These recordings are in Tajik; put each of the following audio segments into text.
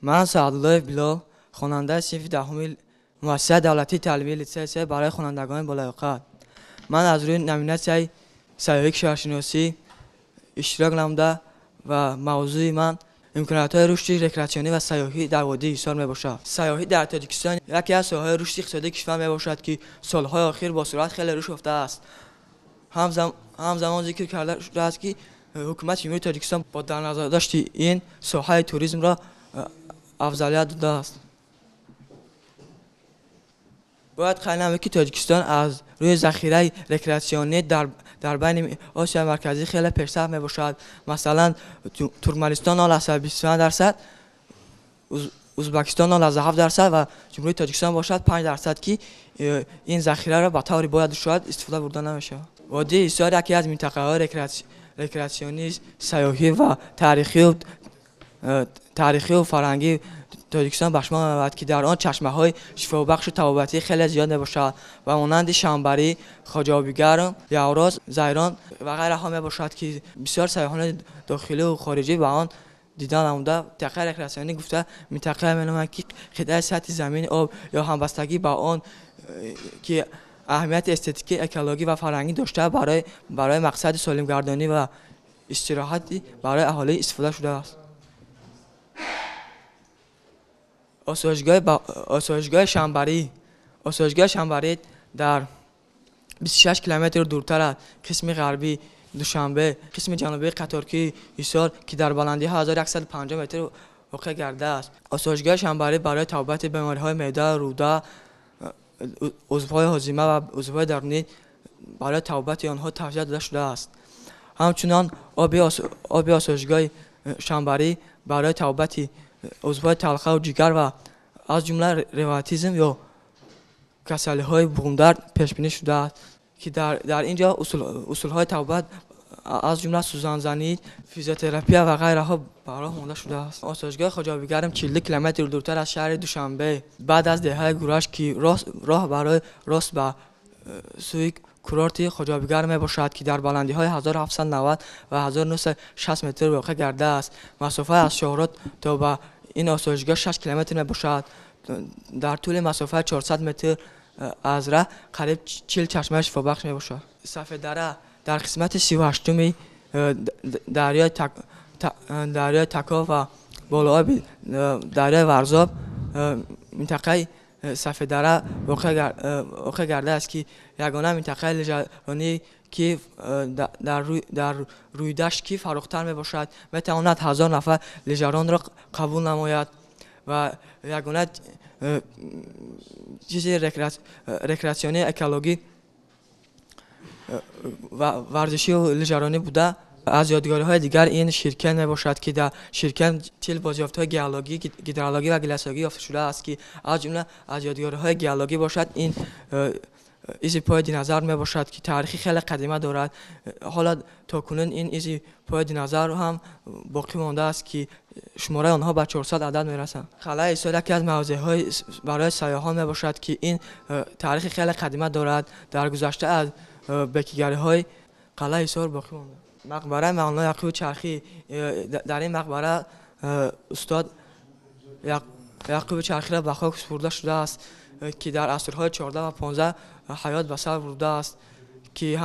Ман Саъдуллоев Билол, хонандаи синфи 10-уми муассисаи давлатии таълимии литсей барои хонандагони болаёқат. Ман аз рӯи номинатсияи сайёҳии кишваршиносӣ иштирок намуда ва мавзӯи ман имкониятҳои рушди рекреатсионӣ ва сайёҳӣ дар водии Ҳисор мебошад. Сайёҳӣ дар Тоҷикистон яке аз соҳаҳои рушди иқтисодии кишвар мебошад, ки солҳои охир бо суръат хеле рушд ёфтааст. Ҳамзамон зикр карда шудааст, ки ҳукумати Ҷумҳурии Тоҷикистон бо дар назардошти ин соҳаи туризмро афзалият додааст. Бояд қайд намуд, ки Тоҷикистон аз рӯи захираи рекреатсионӣ дар байни Осиёи Марказӣ хеле пешсаф мебошад. Масалан, Туркманистон 0,25%, Узбекистон 0,7% ва Ҷумҳурии Тоҷикистон бошад 5%, ки ин захираро ба таври бояд шояд истифода бурда намешавад. Водии Ҳисор яке аз минтақаҳои рекреатсионии сайёҳӣ ва таърихию фарҳангии Тоҷикистон ба шумор меравад, ки дар он чашмаҳои шифобахшу табобатӣ хеле зиёд мебошад ва монанди Шамбарӣ, Хоҷаобигарм, Явроз, Зайрон ва ғайраҳо мебошад, ки бисёр сайёҳони дохилию хориҷӣ ба он дидан намуда. Минтақаи рекреатсионӣ гуфта минтақае меноманд, ки қитъаи сатҳи замини об ё ҳамбастагӣ ба он, ки аҳамияти эстетикӣ, экологӣ ва фарҳангӣ дошта, барои мақсади солимгардонӣ ва истироҳатӣ барои аҳолӣ истифода шудааст. Осоишгоҳи Шамбарӣ дар 26 километр дуртар аз қисми ғарбии Душанбе, қисми ҷанубии қаторкӯҳи Ҳисор, ки дар баландии 1150 метр воқеъ гардааст. Осоишгоҳи Шамбарӣ барои табобати бемориҳои меъда, рӯда, узвҳои ҳозима ва узвҳои дарунӣ барои табобати онҳо тавсия дода шудааст. Ҳамчунон оби осоишгоҳи Шамбарӣ барои табобати узвҳои талхаву ҷигар ва аз ҷумла ревматизм ё касалиҳои буғумдард пешбинӣ шудааст, ки дар ин ҷо усулҳои табобат аз ҷумла сӯзанзанӣ, физиотерапия ва ғайраҳо ба роҳ монда шудааст. Осоишгоҳи Хоҷаобигарм 42 километр дуртар аз шаҳри Душанбе, баъд аз деҳаи Гураш, ки роҳ барои рост ба сӯи курорти Хоҷаобигарм мебошад, ки дар баландиҳои 1790 ва 1960 метр воқеъ гардааст. Масофаи аз шоҳрод то ба ин осоишгоҳ 6 километр мебошад. Дар тӯли масофаи 400 метр аз раҳ қариб 40 чашмаи шифобахш мебошад. Сафеддара дар қисмати 38-уми дарёи Тако ва болооби дарёи Варзоб минтақаи Сафеддара воқеъ гардааст, ки ягона минтақаи лижаронӣ, ки дар рӯйдашт ки фарохтар мебошад, метавонад 1000 нафар лижаронро қабул намояд ва ягона чизи рекреатсионии экологӣ ва варзишию лижаронӣ буда. Аз ёдгориҳои дигар ин Ширкен мебошад, ки дар Ширкен 40 бозёфтҳои геологӣ, гидрологӣ ва гляциологӣ ёфта шудааст, ки аз ҷумла аз ёдгориҳои геологӣ бошад ин изи пои динозавр мебошад, ки таърихи хеле қадима дорад. Ҳоло то кунун ин изи пои динозавр ҳам боқӣ мондааст, ки шумораи онҳо ба 400 адад мерасанд. Қалъаи Ҳисор яке аз мавзеъҳои барои сайёҳон мебошад, ки ин таърихи хеле қадима дорад. Дар гузашта аз бекигариҳои қалъаи Ҳисор боқӣ монда. Мақбараи Мавлоно Яъқуби Чархӣ, дар ин мақбара устод Яъқуби Чархиро ба хок супурда шудааст, ки дар асрҳои 14 ва 15 ҳаёт ба сар бурдааст, ки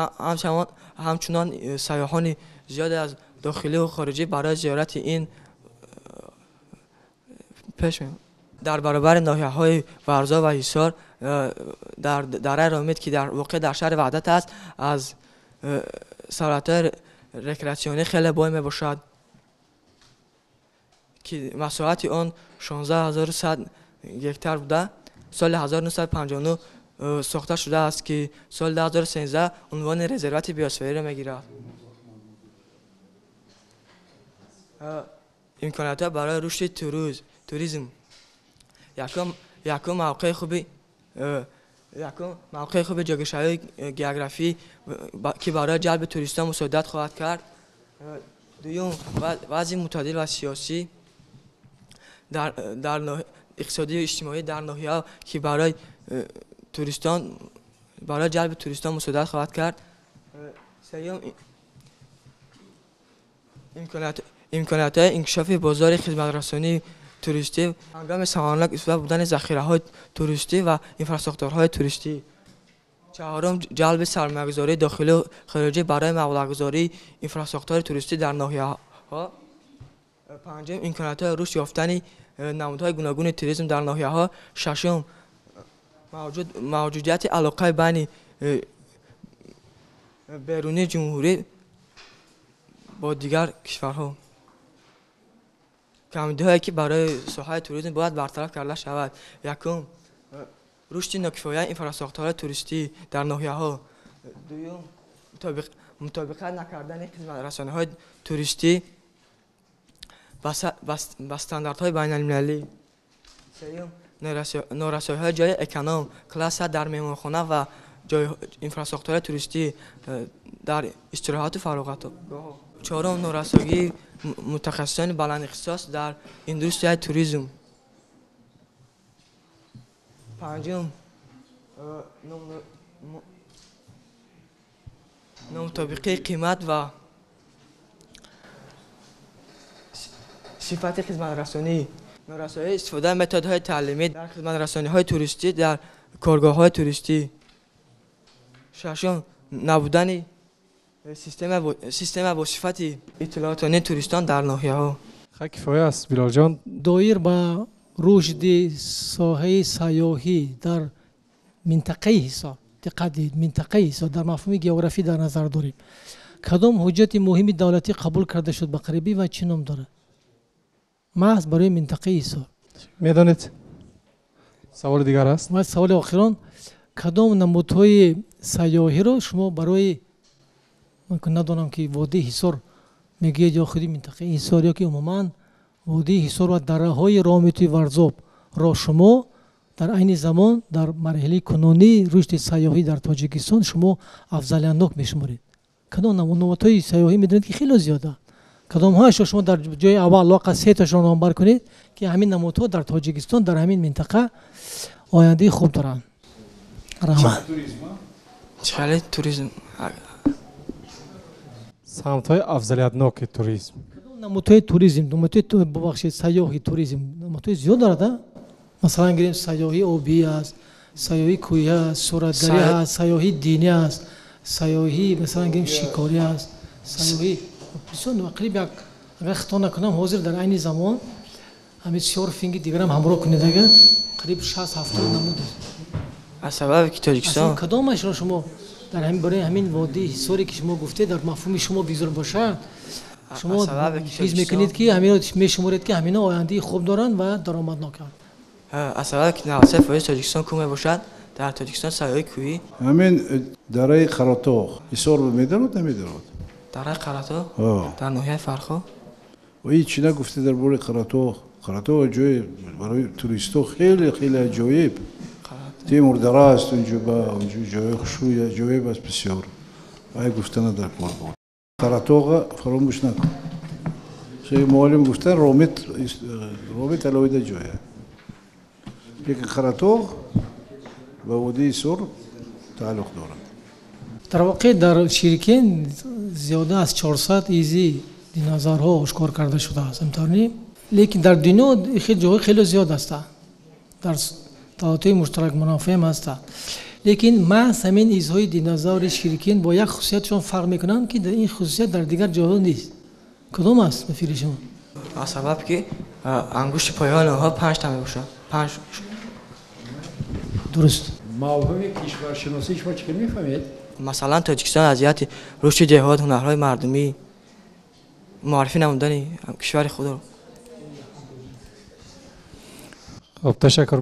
ҳамчунон сайёҳони зиёде аз дохилию хориҷӣ барои зиёрати ин пеш меоянд. Дар баробари ноҳияҳои Варзоб ва Ҳисор дар дараи Ромит, ки дар воқеъ дар шаҳри Ваҳдат аст, аз сарҳадҳои рекреатсионӣ хеле бой мебошад, ки масоҳати он 16100 гектар буда, соли 1959 сохта шудааст, ки соли 2013 унвони резервати биосфериро мегирад. Имкониятҳо барои рушди туризм. Якум мавқеи хуби ҷойгиршавии географӣ, ки барои ҷалби туристон мусоидат хоҳад кард. Дуюм, вазъи мӯътадил ва сиёсӣ дар иқтисодию иҷтимоӣ дар ноҳияҳо, ки барои ҷалби туристон мусоидат хоҳад кард. Сеюм, имкониятҳои инкишофи бозори хизматрасонии туристӣ, ҳангоми самарнок истифода бурдани захираҳои туристӣ ва инфрасохторҳои туристӣ. Чаҳорум, ҷалби сармоягузории дохилию хориҷӣ барои маблағгузории инфрасохтори туристӣ дар ноҳияҳо. Панҷум, имкониятҳои рушд ёфтани намудҳои гуногуни туризм дар ноҳияҳо. Шашум, мавҷудияти алоқаи байни берунии ҷумҳурӣ бо дигар кишварҳо. Камбудиҳое ки барои соҳаи туризм бояд бартараф карда шавад. Якум, рушди нокифояи инфрасохторҳои туристӣ дар ноҳияҳо. Дуюм, мутобиқат накардани хизматрасониҳои туристӣ ба стандартҳои байналмилалӣ. Сеюм, норасоиҳои ҷойи эконом класса дар меҳмонхона ва инфрасохторҳои туристӣ дар истироҳату фароғатгоҳҳо. Чорум, норасоии мутахассисони баландихтисос дар индустрияи туризм. Панҷум, номутобиқии қимат ва сифати хизматрасонӣ. Норасоии истифодаи методҳои таълимӣ дар хизматрасониҳои туристӣ дар коргоҳҳои туристӣ. Шашум, набудани система бо сифати иттилоотонии туристон дар ноҳияҳо. Хай, кифоя аст, Билолҷон. Доир ба рушди соҳаи сайёҳӣ дар минтақаи Ҳисор, диққат диҳед, минтақаи Ҳисор дар мафҳуми географӣ дар назар дорем. Кадом ҳуҷҷати муҳими давлатӣ қабул карда шуд ба қарибӣ ва чӣ ном дорад? Маҳз барои минтақаи Ҳисор. Медонед, саволи дигар аст? Ва саволи охирон, кадом намудҳои сайёҳиро шумо барои, ман надонам ки водии Ҳисор мегӯед ё худи минтақаи Ҳисор ё ки умуман водии Ҳисор ва дараҳои Ромиту Варзоб ро шумо дар айни замон дар марҳилаи кунунии рушди сайёҳӣ дар Тоҷикистон шумо афзалиятнок мешуморед? Кадом намудҳои сайёҳӣ медонед ки хеле зиёданд? Кадомҳояшро шумо дар ҷои аввал лоақал сеташро номбар кунед ки ҳамин намудҳо дар Тоҷикистон дар ҳамин минтақа ояндаи хуб доранд? Раҳмат. Чӣ туризм? Самтҳои афзалиятноки туризм. Намудҳои туризм, намудҳои, бубахшед, сайёҳи туризм намудҳои зиёд дорад, а? Масалан гирем, сайёҳии обӣ аст, сайёҳии кӯҳӣ аст, суратгарӣ аст, сайёҳии динӣ аст, сайёҳии масалан гирем шикорӣ аст, сайёҳӣ бисёр қариб як, агар хато накунам, ҳозир дар айни замон ҳамин сёрфинги дигарам ҳамроҳ кунед, агар қариб 60-70 намуд аст. Аз сабаби ки Тоҷикистон кадомашро шумо дар ҳамин барои ҳамин водии Ҳисоре ки шумо гуфтед дар мафҳуми шумо бизор бошад, шумо ҳис мекунед ки ҳаминро мешуморед ки ҳамино ояндаи хуб доранд ва даромадноканд? Аз сабаби ки 93% Тоҷикистон кӯҳ мебошад, дар Тоҷикистон сайёҳии кӯҳӣ. Ҳамин дараи Қаратоғ Ҳисор медарод, намедарод? Дараи Қаратоғ дар ноҳияи Фархор. Ҳеҷ чӣ нагуфте дар бораи Қаратоғ. Қаратоғ ҷои барои туристҳо хеле хеле аҷоиб. Темурдара аст унҷо, ба унҷо ҷои хушрӯй аҷоиб аст бисёр. Ай гуфтана дар кор буд. Қаратоға фаромӯш накун. Шои муаллим гуфтан Ромит алоҳида ҷоя. Лекин Қаратоғ ба водии Ҳисор тааллуқ дорад. Дар воқеъ дар Ширкен зиёда аз 400 изи динозаврҳо ошкор карда шудааст, ҳамтавр не? Лекин дар дунё ҷойҳои хеле зиёд ҳастанд, дар давлатҳои муштаракмунофеъ ҳам ҳастанд. Лекин маҳз ҳамин изҳои динозаври Ширкен бо як хусусиятшон фарқ мекунанд ки ин хусусият дар дигар ҷойҳо нест. Кадом аст ба фикри шумо? Аз сабаб ки ангушти поёни онҳо 5 та мебошад. 5. Дуруст. Мавҳуми кишваршиносӣ шумо чӣ хел мефаҳмед? Масалан, Тоҷикистон аз ҷиҳати рушди деҳот, ҳунарҳои мардумӣ муаррифӣ намудани кишвари худро. Хуб, ташаккур.